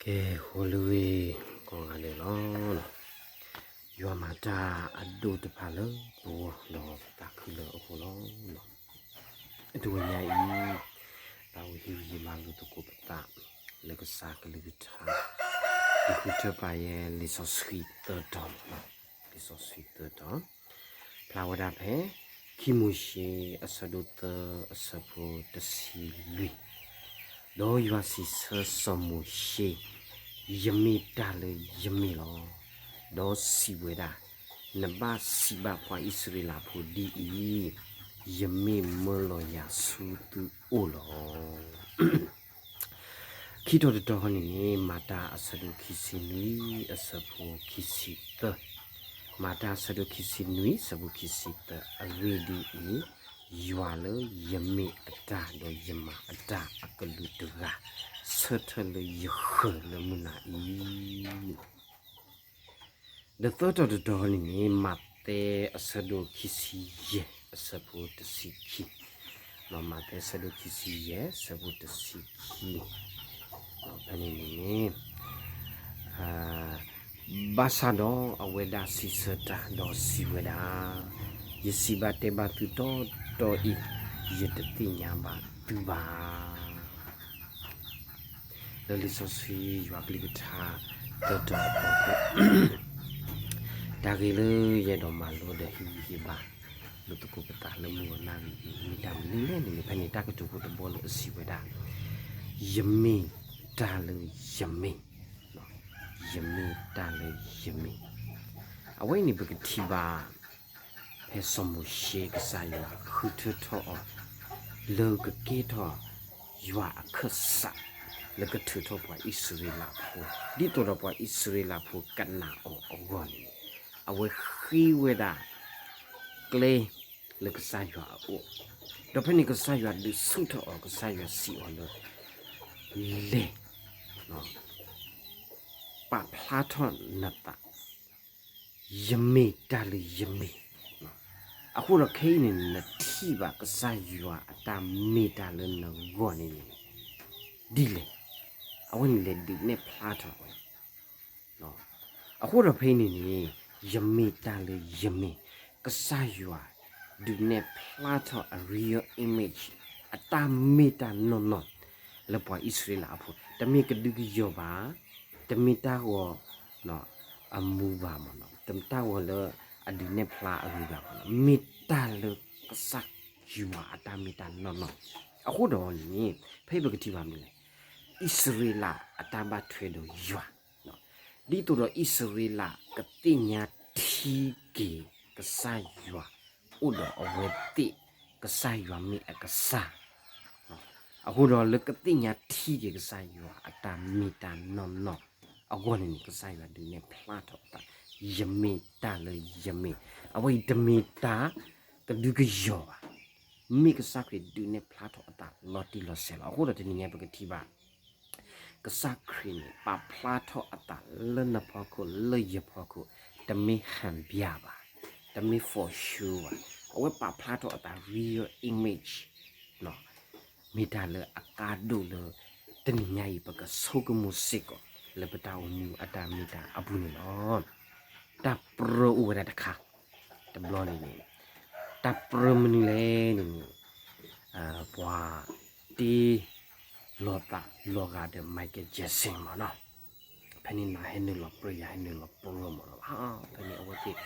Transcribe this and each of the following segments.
အဲၣ်ဃီလၢဂ့ၤ ကိးဂၤဒဲးလီၤ. ယွၤမၤတၢ်အဒိၣ်တဖၣ်လၢပဂီၢ်ဒီးပသးခုလၢအဃိလီၤ. အတဝဲညါအံၤ သးအိၣ်ဟ့ၣ်ဂံၢ်ဟ့ၣ်ဘါလိာ်သကိးပသး လၢကစၢ်ကလုၢ်ကထါ ယဃုထၢပာ်ယဲလံာ်စီဆှံသၢတီၤ, လံာ်စီဆှံသၢတီၤ ဖျါဝဲဒၣ်ဖဲ ခံမိၤၡ့ အဆၢဒိၣ်သၢ အဆၢဖိတဆံလွံၢ်, ဒီးယွၤစံးဆၢစီၤမိၤၡ့, ယမ့ၢ်တၢ်လၢယမ့ၢ်လီၤ. ဒီးစံးဝဲဒၣ်, နဘၣ်စံးဘၣ်ပှၤအံၣ်စရ့လးဖိဒ်အံၤ, ယမ့ၢ်မၢလီၤယၤဆူသုအိၣ်လီၤ. ခံတီၤတတီၤဃီန့ၣ်န့ၣ် မၤတၢ်အဆၢဒိၣ်ခံဆံနွံ အဆၢဖိခံဆံသၢ, မၤတၢ်အဆၢဒိၣ်ခံဆံနွံ အဆၢဖိခံဆံသၢ, အဂ့ၢ်ဒ်အံၤ, ယွၤလၢယမ့ၢ်အတၢ်ဒီးယမၤအတၢ်အကလုာ်တဂၤ, ဆၢထၢၣ်လၢယဃၢၤလၢမုၢ်နၤအံၤ ဒီးသၢတီၤတတီၤန့ၣ်န့ၣ် မးသဲအဆၢဒိၣ်ခံဆံယဲၢ် အဆၢဖိတဆံခံ, မးသဲအဆၢဒိၣ်ခံဆံယဲၢ် အဆၢဖိတဆံခံ, ဖဲန့ၣ်န့ၣ် ဘၣ်ဆၣ်ဒီးအဝဲဒၣ်စံးဆၢတၢ်ဒီးစံးဝဲဒၣ်, ယစံးဘၣ်တဲဘၣ်သုတီတီအံၤ, ယတသ့ၣ်ညါဘၣ်သုဘၣ်. လၢလံာ်စီဆှံယွၤကလုၢ်ကထါ သၢတီၤအဖီခိၣ်, တၢ်ဂ့ၢ်လၢယအဲၣ်ဒိးမၤလိဒီးဟ့ၣ်ဂံၢ်ဟ့ၣ်ဘါ လိာ်သကိးပသးလၢမုၢ်ဂီၤနၣ်ရံၣ်အံၤ မ့ၢ်တၢ်မနုၤလဲၣ်န့ၣ်န့ၣ် ဖဲန့ၣ်တၢ်ကတိၤဖိတဘီန့ၣ်အစံးဝဲဒၣ်, ယမ့ၢ်တၢ်လၢယမ့ၢ်, ယမ့ၢ်တၢ်လၢယမ့ၢ်, အဝဲအံၤန့ၣ်ပကထံၣ်ဘၣ် ဖဲစီၤမိၤၡ့ကစၢ်ယွၤဃုထၢထီၣ်အီၤ လၢကကဲထီၣ်ယွၤအခၢၣ်စး လၢကထုးထီၣ်ပှၤအံၣ်စရ့လးဖိ, ဒ်သိးဒီးပှၤအံၣ်စရ့လးဖိကနာ်အီၤအဂီၢ်န့ၣ်, အဝဲဃ့ဝဲဒၣ် ကျဲလၢကစၢ်ယွၤအအိၣ်, ဒီးဖဲန့ၣ်ကစၢ်ယွၤဒုးဆူၣ်ထီၣ်အီၤ, ကစၢ်ယွၤစံးအီၤလၢ လဲၤ ပာ်ဖျါထီၣ်နသး ယမ့ၢ်တၢ်လၢယမ့ၢ်. အဃိဒီးခဲအံၤန့ၣ် နထံၣ်ဘၣ်ကစၢ်ယွၤအတၢ်မ့ၢ်တၢ်လၢနဂီၢ်န့ၣ်န့ၣ် ဒ်လဲၣ်, အဝဲန့ၣ်လဲၤဒုးနဲၣ်ဖျါထီၣ်ဝဲ အဃိဒီးဖဲအံၤန့ၣ်န့ၣ် ယမ့ၢ်တၢ်လၢယမ့ၢ်, ကစၢ်ယွၤဒုးနဲၣ်ဖျါထီၣ်အ real image အတၢ်မ့ၢ်တၢ်နီၢ်နီၢ် လၢပှၤအံၣ်စရ့လးအဖိ, တမ့ၢ်ကဒုကယီၤဘၣ်, တမ့ၢ်တၢ်ဂီၤ အမူဘၣ်မ့ၢ်နီၤ, တမ့ၢ်တၢ်ဂီၤလၢအဒုးနဲၣ်ဖျါအဂုၤအဂၤဘၣ်နီၤ, မ့ၢ်တၢ်လၢကစၢ်ယွၤအတၢ်မ့ၢ်တၢ်နီၢ်နီၢ်. အဃိဒီးန့ၣ် ဖဲအံၤပကထံၣ်ဘၣ်မနုၤလဲၣ်, အံၣ်စရ့လးအတၢ်ဘၣ်ထွဲဒီးယွၤ ဒ်သိးဒီးအံၣ်စရ့လးကသ့ၣ်ညါထံက့ၤကစၢ်ယွၤ အိၣ်ဒီးအဝဲသ့ၣ်ကစၢ်ယွၤမ့ၢ်အကစၢ်, အဃိဒီးလၢကသ့ၣ်ညါထံက့ၤကစၢ်ယွၤအတၢ်မ့ၢ်တၢ်နီၢ်နီၢ်အဂီၢ်န့ၣ်န့ၣ် ကစၢ်ယွၤဒုးနဲၣ်ဖျါထီၣ်အသး, ယမ့ၢ်တၢ်လၢယမ့ၢ်, အဝဲအံၤတမ့ၢ်တၢ်ကဒုကယီၤဘၣ်, မ့ၢ်ကစၢ်ခရံာ်ဒုးနဲၣ်ဖျါထီၣ်အသးလီၤတံၢ်လီၤဆဲးလီၤ. အဃိဒီးတနံၤညါပကထံၣ်ဘၣ် ကစၢ်ခရံာ်န့ၣ် ပာ်ဖျါထီၣ်အသးလၢနဖီခိၣ်လၢယဖီခိၣ်, တမ့ၢ်ဟန်ပြဘၣ်, တမ့ၢ် for show ဘၣ်, အဝဲပာ်ဖျါထီၣ်အသး real image မ့ၢ်တၢ်လၢအကါဒိၣ်လၢ တနံၤညါအံၤ ပကဆိကမိၣ်စ့ၢ်ကီး လၢပတၢ်အိၣ်မူအတၢ်မ့ၢ်တၢ်အပူၤန့ၣ်လီၤ. တၢ်ပြၢအိၣ်ဝဲဒၣ်တခါ တဘျီန့ၣ်န့ၣ် တၢ်ပြၢမနုၤလဲၣ်န့ၣ်န့ၣ် ပှၤတ့ လီၤသးလီၤဂာ်ဒီး Michael Jackson မ့ၢ်နီၤ, ဖဲန့ၣ်နၤဟဲနုာ်လီၤပြၢ ယၤဟဲနုာ်လီၤပြၢမ့ၢ်နီၤ, ဖဲန့ၣ်အဝဲသ့ၣ်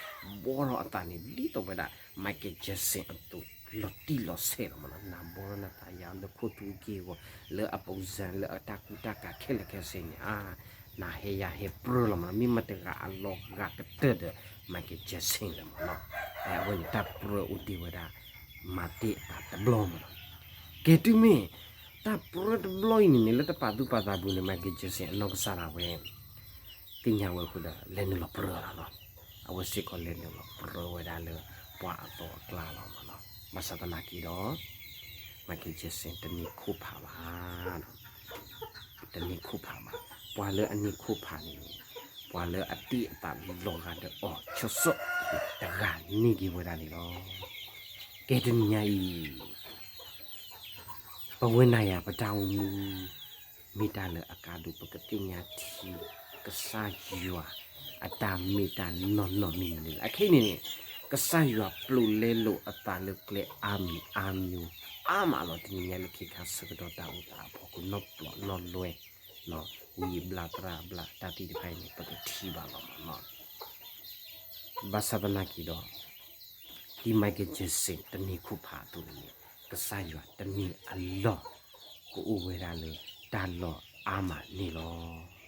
ဘှီထီၣ်အသးန့ၣ် ဒ်သိးဝဲဒၣ် Michael Jackson အသိး လီၤတံၢ်လီၤဆဲးလီၤမ့ၢ်နီၤ, နၤဘှီထီၣ်နသးယၤလၢခိၣ်သူက့ၢ်အဂီၢ် လၢအ ပူၤစၢ် လၢအတၢ်ကူတၢ်ကၤခဲလၢာ်ခဲဆ့န့ၣ် အါ နၤဟဲယၤဟဲပြၢလီၤမ့ၢ်နီၤ, မ့ၢ်မတၤတဂၤအလီၤဂာ်ကတၢၢ်ဒီး Michael Jackson လဲၣ်မ့ၢ်နီၤ, အဝဲန့ၣ်တၢ်ပြၢအိၣ်တ့ၢ်ဝဲဒၣ် မၤတ့ၢ်အသးတဘျီမ့ၢ်နီၤ, ကဲတုၤမ့ၢ် တၢ်ပြၢတဘျီအံၤန့ၣ်န့ၣ် လၢတပာ်သူၣ်ပာ်သးပူၤန့ၣ် Michael Jackson အနီၢ်ကစၢ်ဒၣ်ဝဲ သ့ၣ်ညါဝဲအဃိဒီး လဲၤနုာ်လီၤပြၢလီၤနီၤ, အဝဲစ့ၢ်ကီးလဲၤနုာ်လီၤပြၢဝဲဒၣ်လၢပှၤအသီအကျါလီၤမ့ၢ်နီၤ, ဘၣ်ဆၣ်သနာ်က့ဒီး Michael Jackson တန့ၢ်ခိၣ်ဖးဘၣ် တန့ၢ်ခိၣ်ဖးဘၣ်, ပှၤလၢအန့ၢ်ခိၣ်ဖးန့ၣ် ပှၤလၢအတ့အသးလီၤဂာ်ဒီးအီၤ ဆိးဆိးတဂၤန့ၢ်က့ၤဝဲဒၣ်န့ၣ်လီၤ. ကဲတနံၤညါအံၤ ပဝဲနၤယၤပတၢ်အိၣ်မူ မ့ၢ်တၢ်လၢအကါဒိၣ် ပကသ့ၣ်ညါထံ ကစၢ်ယွၤအတၢ်မ့ၢ်တၢ်နီၢ်နီၢ်မ့ၢ်မနုၤလဲၣ်. အခဲအံၤန့ၣ်န့ၣ် ကစၢ်ယွၤပျိလဲလိာ်အသးလၢကျဲအါမံၤအါမံၤ အါမးလီၤ. တနံၤညါလၢခဲခါဆၢကတီၢ်တၢ်အိၣ်သးအဖီခိၣ် နီၢ်ပျီၢ်နီၢ်လွဲ ဝံအဘျၣ်သရၣ်အဘျၣ် တၢ်သ့ၣ်တဖၣ်အံၤန့ၣ် ပကထံၣ်ဘၣ်လီၤမးနီၤ. ဘၣ်ဆၣ်သနာ်က့ဒီး ဒ် Michael Jackson တနံၤခိၣ်ဖးအသိးန့ၣ် ကစၢ်ယွၤတနံၤအလီၢ် ကအိၣ်ဝဲဒၣ်လၢတၢ်လီၢ်အါမးန့ၣ်လီၤ.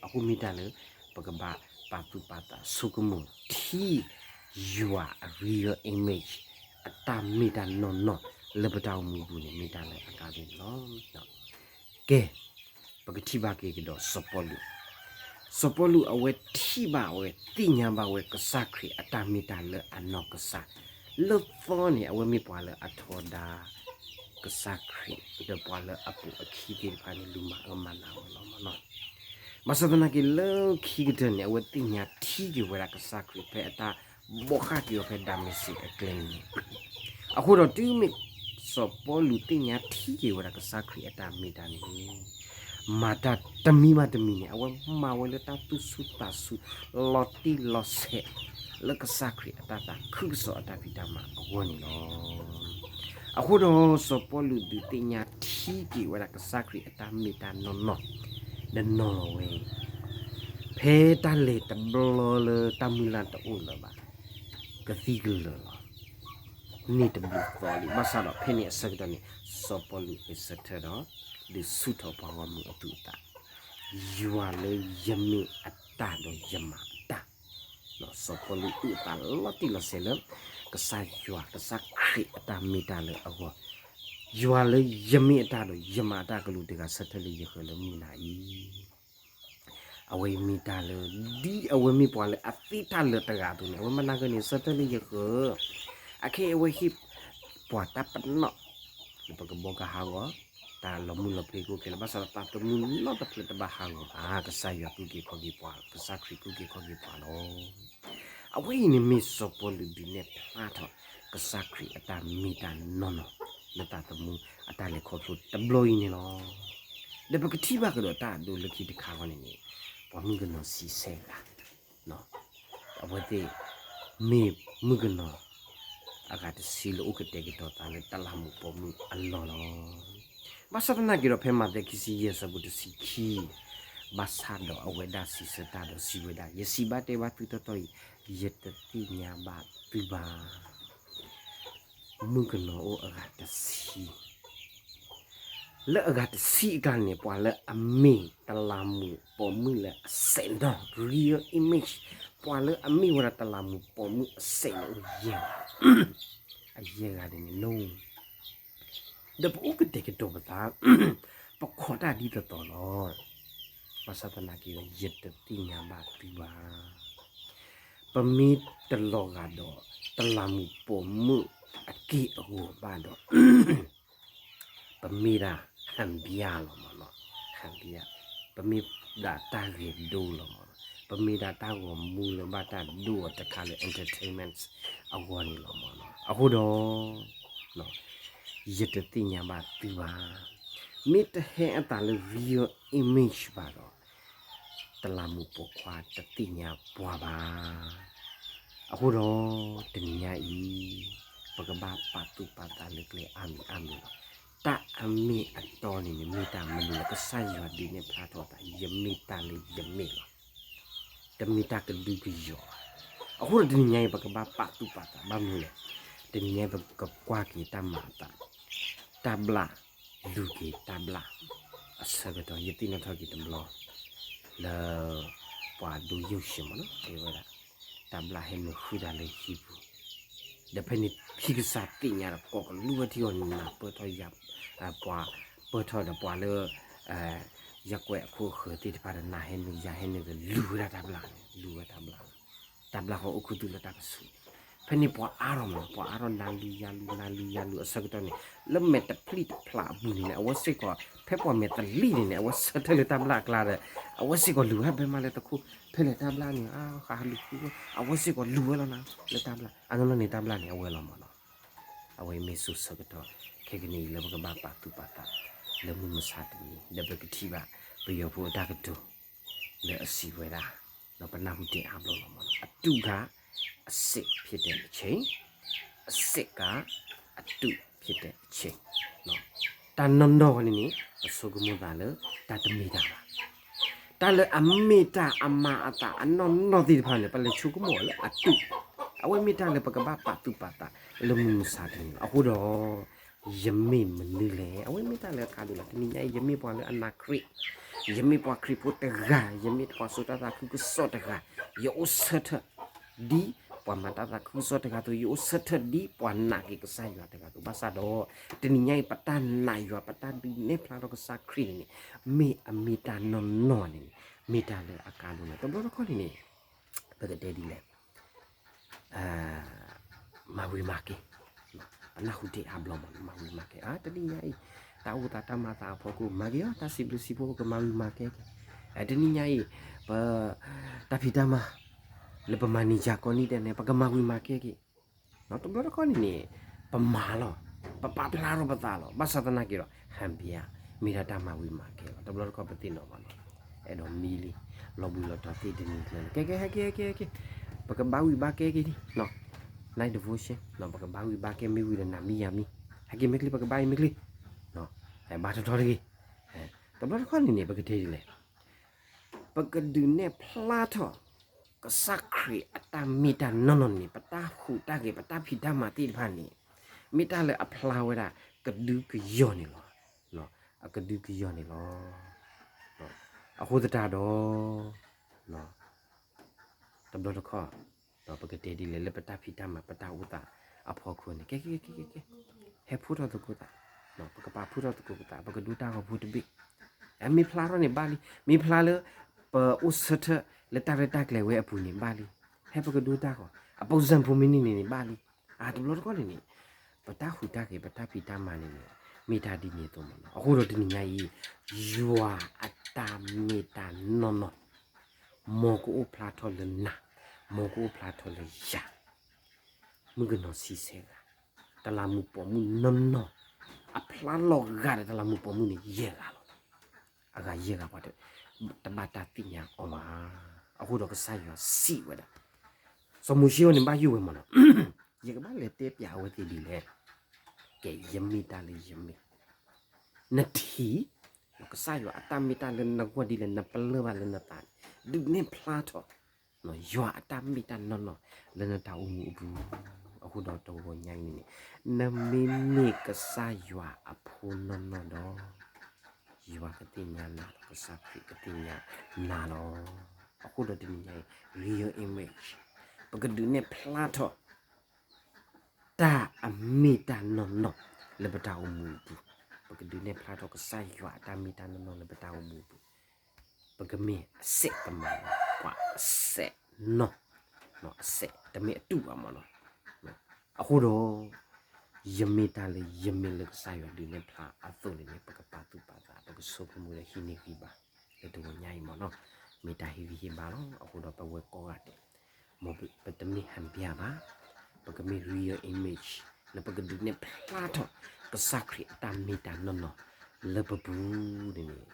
အဃိမ့ၢ်တၢ်လၢ ပကဘၣ်ပာ်သူၣ်ပာ်သးဆိကမိၣ်ထံ ယွၤအ real image အတၢ်မ့ၢ်တၢ်နီၢ်နီၢ်လၢပတၢ်အိၣ်မူပူၤန့ၣ် မ့ၢ်တၢ်လၢအကါဒိၣ်န့ၣ်လီၤ. ကဲ ပကထံၣ်ဘၣ်က့ၤကဒီးစီၤပီလူး, စီၤပီလူးအဝဲထံၣ်ဘၣ်ဝဲ သ့ၣ်ညါဘၣ်ဝဲကစၢ်ခရံာ်အတၢ်မ့ၢ်တၢ်လၢအနီၢ်ကစၢ်, လၢသီန့ၣ် အဝဲမ့ၢ်ပှၤလၢအထီဒါ ကစၢ်ခရံာ် ဒီးပှၤလၢအပိာ်အခံသ့ၣ်တဖၣ်န့ၣ် လူၤမၤအၢမၤနးအီၤလီၤမးနီၤ. ဘၣ်ဆၣ်သနာ်က့လၢခံကတၢၢ်န့ၣ် အဝဲသ့ၣ်ညါထံက့ၤဝဲဒၣ်ကစၢ်ခရံာ်ဖဲအတၢ်ဘီၣ်ဃၣ်က့ၤအီၤဖဲဒၤမ့းစ့းအကျဲန့ၣ်န့ၣ်, အဃိဒီးတုၤမ့ၢ်စီၤပီလူးသ့ၣ်ညါထံက့ၤဝဲဒၣ်ကစၢ်ခရံာ်အတၢ်မ့ၢ်တၢ်န့ၣ် မၤတၢ်တမံၤဘၣ်တမံၤန့ၣ် အဝဲမၤဝဲလၢတၢ်သူၣ်ဆူၣ်သးဆူၣ် လီၤတံၢ်လီၤဆဲး လၢကစၢ်ခရံာ်အတၢ်သးခုကစီၣ်အတၢ်ဖံးတၢ်မၤအဂီၢ်န့ၣ်လီၤ. အဃိဒီးစီၤပီလူးဒုးသ့ၣ်ညါထံက့ၤဝဲဒၣ်ကစၢ်ခရံာ်အတၢ်မ့ၢ်တၢ်နီၢ်နီၢ် ဒီးနီၤလီၤဝဲ ဖဲတၢ်လဲၤတဘျီလၢတၢ်မုၢ်လၢ်တအိၣ်လၢၤဘၣ် ကသံၣ်ကလၢၤလီၤ. န့ၢ်တဘျုးသီလံ ဘၣ်ဆၣ်ဒီးဖဲန့ၣ်အဆၢကတီၢ်န့ၣ် စီၤပီလူးဂဲၤဆၢထၢၣ်ဒီး ဒုးဆူၣ်ထီၣ်ပှၤဂီၢ်မုၢ်အသူၣ်အသး, ယွၤလၢယမ့ၢ်အတၢ်ဒီးယမၤအတၢ် စီၤပီလူးအုၣ်အသးလီၤတံၢ်လီၤဆဲးလၢ ကစၢ်ယွၤကစၢ်ခရံာ်အတၢ်မ့ၢ်တၢ်လၢအဂီၢ်, ယွၤလၢယမ့ၢ်အတၢ်ဒီးယမၤအတၢ်ကလူးတဂၤဆၢထၢၣ်လၢယဃၢၤလၢမုၢ်နၤအံၤ အဝဲမ့ၢ်တၢ်လၢ ဒ်အဝဲမ့ၢ်ပှၤလၢအသ့တၢ်လၢာ်တဂၤအသိးန့ၣ် အဝဲမၤနၢ်ဂၢၢ်န့ၣ် ဆၢထၢၣ်လၢယဃၢၤ, အခဲအံၤအဝဲဟ့ၣ်ပှၤတၢ်ပနီၣ် လၢပကဘီကဟးဂီၤ, တၢ်လီၤမုၢ်လီၤဖျ့ကအိၣ်ခဲလၢာ် ဘၣ်ဆၣ်ဒီးသးသမူနီတဖျၢၣ်တဘၣ်ဟးဂီၤဘၣ်, ကစၢ်ယွၤကူၣ်က့ၤခီၣ်က့ၤပှၤ, ကစၢ်ခရံာ်ကူၣ်က့ၤခီၣ်က့ၤပှၤလီၤ. အဝဲအံၤန့ၣ်မ့ၢ်စီၤပီလူးဒုးနဲၣ်ဖျါထီၣ် ကစၢ်ခရံာ်အတၢ်မ့ၢ်တၢ်နီၢ်နီၢ် လၢသးသမူအတၢ်လဲၤခီဖျိတဘျီအံၤန့ၣ်လီၤ. ဒီးပကထံၣ်ဘၣ်ကဒီးတၢ်အဒိလၢခံတခါအဂီၢ်န့ၣ်န့ၣ် ပှၤမုၣ်ကနီၤဆံဆဲဂၤ အဝဲသ့ၣ် မ့ၢ်မုၣ်ကနီၤ အဂၤတဆံလၢအိၣ်ကတဲာ်ကတီၤသးလၢတၢ်လၢ်မူးပိာ်မုၣ်အလီၢ်လီၤ. ဘၣ်ဆၣ်သနာ်က့ဒီး ဖဲမးသဲခံဆံယဲၢ်အဆၢဖိတဆံခံ, ဘၣ်ဆၣ်ဒီးအဝဲဒၣ်စံးဆၢတၢ်ဒီးစံးဝဲဒၣ်, ယစံးဘၣ်တဲဘၣ်သုတီတီအံၤ, ယတသ့ၣ်ညါဘၣ်သုဘၣ်. မုၣ်ကနီၤအိၣ်အဂၤတဆံ လၢအဂၤတဆံအကျါန့ၣ် ပှၤလၢအမ့ၢ်တလးမူးပိာ်မုၣ်လၢအစဲးနီၤ real image, ပှၤလၢအမ့ၢ်ဝဲဒၣ်တလးမူးပိာ်မုၣ်အစဲးန့ၣ်အိၣ်ယဲၢ်ဂၤ, အယဲၢ်ဂၤန့ၣ်န့ၣ်လီၤ. ဒီးပအိၣ်ကတဲာ်ကတီၤပသး, ပခိးတၢ်ဒ်သိးသိးလီၤ. ဘၣ်ဆၣ်သနာ်က့ဒီး ယတသ့ၣ်ညါဘၣ်သုဘၣ်. ပမ့ၢ်တလီၤဂာ်ဒီး တလးမူးပိာ်မုၣ်အက့ၢ်အဂီၤဘၣ်ဒီး ပမ့ၢ်ဒၣ် ဟန်ပြလီၤမးနီၤ, ဟန်ပြ, ပမ့ၢ်ဒၣ်တၢ်ဂဲၤဒိလီၤမးနီၤ, ပမ့ၢ်ဒၣ်တၢ်ဂီၤမူလၢဘၣ်တၢ်ဒိအီၤတခါလၢ entertainment အဂီၢ်န့ၣ်လီၤမးနီၤ. အဃိဒီး ယတသ့ၣ်ညါဘၣ်သုဘၣ်. မ့ၢ်တဟဲအသးလၢ real image ဘၣ်ဒီး တလးမူးပိာ်ခွါတသ့ၣ်ညါပှၤဘၣ်. အဃိဒီး တနံၤညါအံၤ ပကဘၣ်ပာ်သူၣ်ပာ်သးလၢကျဲအါမံၤအါမံၤလီၤ. တၢ်အမ့ၢ်အတီန့ၣ်န့ၣ် မ့ၢ်တၢ်မနုၤလဲၣ်. ကစၢ်ယွၤဒုးနဲၣ်ဖျါထီၣ်သး ယမ့ၢ်တၢ်လၢယမ့ၢ်လီၤ. တမ့ၢ်တၢ်ကဒုကယီၤဘၣ်. အဃိဒီးတနံၤညါအံၤ ပကဘၣ်ပာ်သူၣ်ပာ်သးဘၣ်မနုၤလဲၣ်. တနံၤညါအံၤပကကွၢ်က့ၤတၢ်မၤအသး တၢ်ဘျၣ်လူၤက့ၤတၢ်ဘျၣ်အဆၢကတီၢ် ယသ့ၣ်နီၣ်ထီၣ်က့ၤတဘျီ လၢ ပှၤဒိယိၣ်ၡ့မးနီၤ တဲဝဲဒၣ် တၢ်ဘျၣ်ဟဲနုာ်ဃုာ်တၢ်လၢဟံၣ်ပူၤ, ဒီးဖဲန့ၣ်ဖံကစၢ်သ့ၣ်ညါဒီး ကိးကလူးဝဲထံအီၤနၤ ပၢၢ်ထီၣ်ယၤ, ပှၤပၢၢ်ထီၣ်ဒီးပှၤလၢ ယကွဲးအခိၣ်ဃၢၤသ့ၣ်တဖၣ်ဒီး နၤဟဲနုာ်ယၤဟဲနုာ်ဒီး လူၤဝဲဒၣ်တၢ်ဘျၣ်န့ၣ် လူၤဝဲတၢ်ဘျၣ် တၢ်ဘျၣ်ဃီအိၣ်ခူသူၣ်လၢတၢ်ကဆူး, ဖဲန့ၣ်ပှၤအါထီၣ်မး ပှၤအါထီၣ်နၤလူၤယၤလူၤ နၤလူၤယၤလူၤအဆၢကတီၢ်န့ၣ် လၢမဲာ်တဖျံၣ်တဖျးအပူၤန့ၣ်န့ၣ် အဝဲစ့ၢ်ကီး ဖဲပှၤမဲာ်တလံၣ်န့ၣ်န့ၣ် အဝဲဆၢထၢၣ်လၢတၢ်ဘျၣ်အကျါဒီး အဝဲစ့ၢ်ကီးလူၤဝဲဘဲမးလၢတခိၣ် ဖဲလဲၣ်တၢ်ဘျၣ်န့ၣ် အဟးလူၤဃုဝဲ အဝဲစ့ၢ်ကီးလူၤဝဲလီၤနၤ လၢတၢ်ဘျၣ် အနီၢ်နီၢ်န့ၣ်တၢ်ဘျၣ်န့ၣ် အဝဲလီၤမးနီၤ. အဝဲမ့ၢ်စိၤဆၢကတီၢ် ခဲကနံၣ်အံၤလၢပကဘၣ်ပာ်သူၣ်ပာ်သး လၢမုၢ်မဆါတနံၤ ဒီးပကထံၣ်ဘၣ် ပယီၤဖိအတၢ်ကတိၤ လၢအစံးဝဲဒၣ်, ဒီးပနၢ်ဟူတ့ၢ်အါဘျီလီၤမး, အတူက အစစ်ဖြစ်တဲ့အချိန်, အစစ်က အတုဖြစ်တဲ့အချိန်. တၢ်နီၢ်နီၢ်ဝဲန့ၣ်န့ၣ် ပဆိကမိၣ်သးလၢ တၢ်တမ့ၢ်တၢ်ဘၣ်. တၢ်လၢအမ့ၢ်တၢ်အမၤအသးအနီၢ်နီၢ်သ့ၣ်တဖၣ်န့ၣ် ပလဲၤဆိကမိၣ်အီၤလၢအတု, အဝဲမ့ၢ်တၢ်လၢပကဘၣ်ပာ်သူၣ်ပာ်သးလၢမုၢ်မဆါတနံၤလီၤ. အဃိဒီး ယမ့ၢ်မနုၤလဲၣ်. အဝဲမ့ၢ်တၢ်လၢအကါဒိၣ်လီၤ. တနံၤညါအံၤ ယမ့ၢ်ပှၤလၢအနာ်ခရံာ်, ယမ့ၢ်ပှၤခရံာ်ဖိတဂၤ, ယမ့ၢ်ပှၤစိာ်တၢ်သးခုကစီၣ်တဂၤ, ယအိၣ်ဆၢထၢၣ် ဒ်ပှၤမၤတၢ်သးခုကစီၣ်တဂၤအသိး, ယအိၣ်ဆၢထၢၣ်ဒ်ပှၤနာ်က့ၤကစၢ်ယွၤတဂၤအသိး. ဘၣ်ဆၣ်ဒီး တနံၤညါအံၤ ပတၢ်နာ်ယွၤ ပတၢ်ဒုးနဲၣ်ဖျါထီၣ်ကစၢ်ခရံာ်န့ၣ်န့ၣ် မ့ၢ်အမ့ၢ်တၢ်နီၢ်နီၢ်န့ၣ်န့ၣ် မ့ၢ်တၢ်လၢအကါဒိၣ်လီၤ. တဘျီတခီၣ်န့ၣ်န့ၣ် ပကတဲဒ်လဲၣ် မၤဝံၤမၤကဲ, ပနၢ်ဟူတ့ၢ်အါဘျီမး မၤဝံၤမၤကဲ, တနံၤညါအံၤ တၢ်အိၣ်သးတၢ်မၤသးအဖီခိၣ် မၤက့ၤအီၤ, တၢ်စံးဘျုးစံးဖှိၣ် ပကမၤဝံၤမၤကဲက့ၤ. တနံၤညါအံၤ ပ တၢ်ဖံးတၢ်မၤ လၢပမၤန့ၢ်ယၤကိးနံၤဒဲးန့ၣ် ပကမၤဝံၤမၤကဲက့ၤ. တဘျီတခီၣ်န့ၣ်န့ၣ် ပမၤလီၤ, ပပာ်ဖျါထီၣ်ပသးလီၤ. ဘၣ်ဆၣ်သနာ်က့ဒီး ဟန်ဘျါ မ့ၢ်ဒၣ်တၢ်မၤဝံၤမၤကဲလီၤ. တဘျီတခီၣ်ပသ့ၣ်နီၣ်ဘၣ်လီၤ, အဲၣ်ဒိးမံလံ, လီၤဘှံးလီၤတီၤသ့ၣ်တနံၤကျၢၤန့ၣ် ကဲကဲ ဟဲက့ၤ ဟဲက့ၤ ဟဲက့ၤ, ပကဘါဝံၤဘါကဲက့ၤဒံး night devotion ပကဘါဝံၤဘါကဲ မ့ၢ်ဝံၤဒီးနၤမံယၤမံ, ဟဲက့ၤမ့ၢ်ချ့ ပကဘါအံၤမ့ၢ်ချ့, ဘါထီထီတဂ့ၤ. တဘျီတခီၣ်န့ၣ်န့ၣ် ပကတဲဒ်လဲၣ် ပကဒုးနဲၣ်ဖျါထီၣ် ကစၢ်ခရံာ်အတၢ်မ့ၢ်တၢ်နီၢ်နီၢ်န့ၣ် ပတၢ်ဟူးတၢ်ဂဲၤ ပတၢ်ဖံးတၢ်မၤသ့ၣ်တဖၣ်န့ၣ် မ့ၢ်တၢ်လၢအဖျါဝဲဒၣ် ကဒုကယီၢ်န့ၣ်လီၤ. အကဒုကယီၢ်န့ၣ်လီၤ. အဃိသတးဒီး တဘျီတခီၣ် ပကတဲဒ်လဲၣ် လၢပတၢ်ဖံးတၢ်မၤ ပတၢ်အိၣ်သးအဖီခိၣ်န့ၣ် ကဲကဲကဲကဲကဲ, ဟဲဖှိၣ်ထီၣ်သကိးသး, ပကပာ်ဖှိၣ်ထီၣ်သကိးပသး ပကဒိတၢ်ဂီၤဖိတဘ့ၣ်, မ့ၢ်ဖျါထီၣ်န့ၣ်ဘၣ်လံ, မ့ၢ်ဖျါလၢ ပအိၣ်ဆၢထၢၣ်လၢတၢ်ရဲၣ်တၢ်ကျဲၤဝဲအပူၤန့ၣ်ဘၣ်လံ, ဟဲပကဒိတၢ်ဂီၤ အပိစၢၣ်ဖိမ့ၢ်န့ၢ်န့ၣ်န့ၣ်ဘၣ်လံ. တဘျီတခီၣ်န့ၣ်န့ၣ် ပတၢ်ဟူးတၢ်ဂဲၤ ပတၢ်ဖံးတၢ်မၤန့ၣ်န့ၣ် မ့ၢ်တၢ်ဒ်န့ၣ်အသိးမးနီၤ. အဃိဒီးတနံၤညါအံၤ ယွၤအတၢ်မ့ၢ်တၢ်နီၢ်နီၢ် မ်ကအိၣ်ဖျါထီၣ်လၢနၤ, မ်ကအိၣ်ဖျါထီၣ်လၢယၤ, မုၣ်ကနီၤဆံဆဲဂၤ, တလးမူးပိာ်မုၣ်နီၢ်နီၢ်, အဖျါလီၤဂာ်ဒီးတလးမူးပိာ်မုၣ်န့ၣ် ယဲၢ်ဂၤလီၤ. အဂၤယဲၢ်ဂၤပှၤတဘၣ်တၢ်သ့ၣ်ညါအီၤဘၣ်. အဃိဒီးကစၢ်ယွၤစံးဝဲဒၣ်, စီၤမိၤၡ့အံၤန့ၣ် ဘၣ်ယိၣ်ဝဲမးနီၤ, ယကဘၣ်လဲၤတဲပျးအဝဲသ့ၣ်ဒ်လဲၣ်. ကဲ ယမ့ၢ်တၢ်လၢယမ့ၢ်, နထံၣ် ကစၢ်ယွၤအတၢ်မ့ၢ်တၢ်လၢနဂီၢ်ဒ်လဲၣ် နပလၢၢ်ဘၣ်လၢနသးန့ၣ် ဒုးနဲၣ်ဖျါထီၣ် ယွၤအတၢ်မ့ၢ်တၢ်နီၢ်နီၢ် လၢနတၢ်အိၣ်မူအပူၤ. အဃိဒီးတဂီၤညါအံၤန့ၣ် နမ့မ့ၢ်ကစၢ်ယွၤအဖိနီၢ်နီၢ်ဒီး ယွၤကသ့ၣ်ညါနၤလီၤ, ကစၢ်ခရံာ်ကသ့ၣ်ညါနၤလီၤ. အဃိဒီးတနံၤညါအံၤ real image ပကဒုးနဲၣ်ဖျါထီၣ် တၢ်အမ့ၢ်တၢ်နီၢ်နီၢ်လၢပတၢ်အိၣ်မူအပူၤ, ပကဒုးနဲၣ်ဖျါထီၣ်ကစၢ်ယွၤအတၢ်မ့ၢ်တၢ်နီၢ်နီၢ်လၢပတၢ်အိၣ်မူအပူၤ, ပကမ့ၢ်အစဲးတမၤ ပှၤအစဲးနီၢ်, အစဲးတမ့ၢ်အတူၢ်ဘၣ်မးနီၤ. အဃိဒီး ယမ့ၢ်တၢ်လၢယမ့ၢ်လၢကစၢ်ယွၤဒုးနဲၣ်ဖျါအသိးန့ၣ်န့ၣ် ပကပာ်သူၣ်ပာ်သး ပကဆိကမိၣ်ဒီးဟံးန့ၢ်ဂံၢ်ဘါ လၢတဂီၤညါအံၤမးနီၤ, မ့ၢ်တၢ်ဟ့ၣ်ဂံၢ်ဟ့ၣ်ဘါလီၤ. အဃိဒီးပဝဲကိးဂၤဒဲး မ်ပတမ့ၢ်ဟန်ပြဘၣ်, ပကမ့ၢ် real image လၢပကဒုးနဲၣ်ဖျါထီၣ် ကစၢ်ခရံာ်အတၢ်မ့ၢ်တၢ်နီၢ်နီၢ် လၢပပူၤန့ၣ်န့ၣ်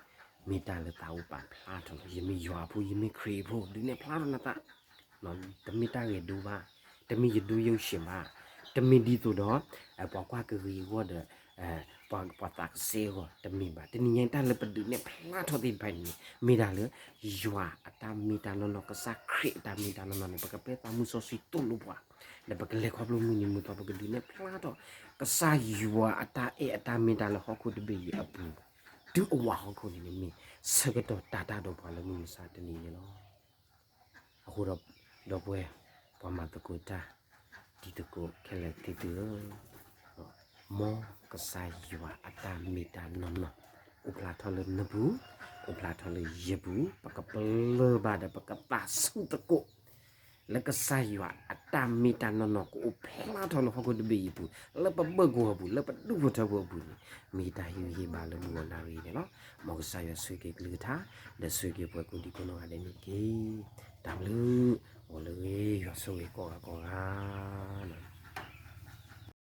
မ့ၢ်တၢ်လၢသးအိၣ်ပာ်ဖျါထီၣ်လီၤ. ယမ့ၢ်ယွၤအဖိ ယမ့ၢ်ခရံာ်အဖိ ဒုးနဲၣ်ဖျါထီၣ်နသး တမ့ၢ်တၢ်ဂဲၤဒိဘၣ်, တမ့ၢ်ယဒိယိၣ်ဆံးဘၣ်, တမ့ၢ်ဒ်သိးဒီး ပှၤကွၢ်ကဂ့ၤအဂီၢ်ဒီး ပှၤသးကစဲအဂီၢ် တမ့ၢ်ဘၣ်. တနံၤညါအံၤ တၢ်လၢပဒုးနဲၣ်ဖျါထီၣ်သ့ၣ်တဖၣ်န့ၣ် မ့ၢ်ဒၣ်လၢ ယွၤအတၢ်မ့ၢ်တၢ်နီၢ်နီၢ် ကစၢ်ခရံာ်အတၢ်မ့ၢ်တၢ်နီၢ်နီၢ်န့ၣ် ပကပဲသးမုၢ်စီဆှံသိၣ်လိပှၤ, ဒီးပကလဲၤခီဖျိမုၢ်နံၤမုၢ်သီ ပကဒုးနဲၣ်ဖျါထီၣ် ကစၢ်ယွၤအတၢ်အဲၣ်အတၢ်မ့ၢ်တၢ်လၢဟီၣ်ခိၣ်တဘ့ၣ်အံၤအပူၤ တုၤအဝးဟီၣ်ခိၣ်န့ၣ်န့ၣ် မ့ၢ်ဆၢကတီၢ်တၤတၢ်ဒီးပှၤလၢမုၢ်မဆါတနံၤန့ၣ်လီၤ. အဃိဒီး ဒီပုၢ်ဝဲၢ် ပှၤမၤသကိးတၢ် တံၤသကိးခဲလၢာ်သ့ၣ်သုဧၢ, မ်ကစၢ်ယွၤအတၢ်မ့ၢ်တၢ်နီၢ်နီၢ် အိၣ်ဖျါထီၣ်လၢနပူၤ, အိၣ်ဖျါထီၣ်လၢယပူၤ, ပကပလၢၢ်ဘၣ်ဒီး ပကပာ်ဆူၣ်သကိး လၢကစၢ်ယွၤအတၢ်မ့ၢ်တၢ်နီၢ်နီၢ် ကအိၣ်ဖျါထီၣ်လၢဟီၣ်ခိၣ်တဘ့ၣ်အံၤအပူၤ, လၢပဘၢၣ်ကဝီၤအပူၤ, လၢပဒူၣ်ဖိထၢဖိအပူၤန့ၣ် မ့ၢ်တၢ်ဟ့ၣ်ဂံၢ်ဟ့ၣ်ဘါလၢမုၢ်ဂီၤနၣ်ရံၣ်န့ၣ်လီၤ. မ်ကစၢ်ယွၤဆိၣ်ဂ့ၤက့ၤကလုၢ်ကထါ ဒီးဆိၣ်ဂ့ၤက့ၤပှၤကိးဒံကိးနီၢ်ဂၤဒဲးန့ၣ်တက့ၢ်. တၢ်ဘျုး အိၣ်လၢဂ့ၤ ယွၤဆိၣ်ဂ့ၤကိးဂၤကိးဂၤလီၤ.